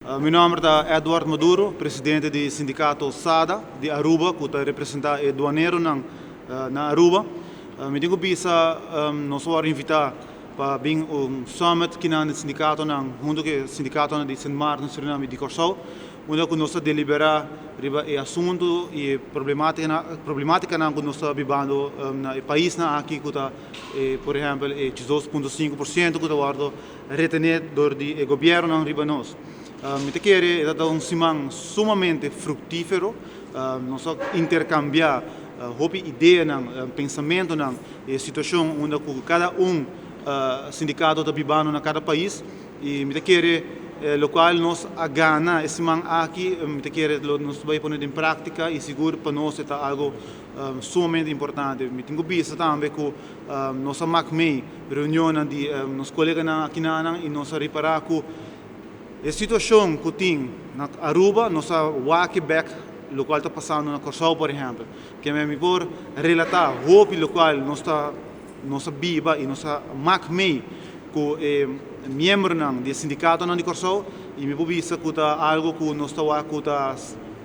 Mi nomber ta Edward Maduro, presidente di sindicato SADA di Aruba, cu ta representa e duaneronan na Aruba. Mi tin cu bisa, nos a invita pa bin un summit aki na sindicatonan, hunto cu sindicatonan di Sint Maarten, Suriname y di Corsou, unda cu nos a delibera riba e asunto y problematicanan cu nos ta bibando na e paisnan aki, cu ta, por ehempel, e 2.5% cu ta wordo retene door di gobierno riba nos. Mi ta kere ta un siman sumamente fructifero, nos a intercambia hopi ideanan, pensamentonan, e situacion unda cu cada un sindicato ta bibando na cada pais y mi ta kere locual nos a gana e siman aki, mi ta kere nos bay pone den practica y sigur pa nos ta algo sumamente importante. Mi tin cu bisa tambe cu nos a maak mee reunion di nos coleganan aki y nos a ripara cu e situacion cu tin na Aruba, nos a wak back locual ta pasando na Corsou, por ehempel. Cu mi por relata hopi locual nos a biba y nos a maak mee cu miembronan di sindicatonan di Corsou y mi por bisa cu ta algo cu nos ta cu ta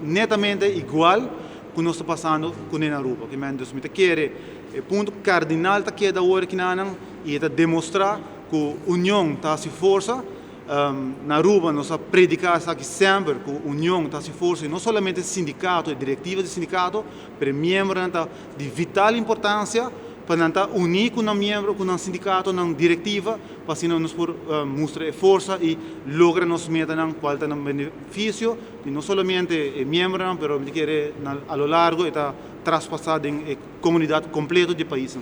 netamente igual cu nos ta pasando cu na Aruba. Cu mi ta kere e punto cardinal ta keda awor aki y ta demostra cu union ta haci forsa. Na Aruba nos a predica aki semper cu union ta haci forsa, y no solamente sindicato y directiva di sindicato, ma miembronan ta di vital importancia pa nan ta uni cu e miembro, cu e sindicato, na directiva, pa asina nos por mustra forsa y logra nos metanan, cual ta na beneficio di no solamente e miembronan, pero mi ta kere a lo largo ta traspasa den comunidad completo di pais.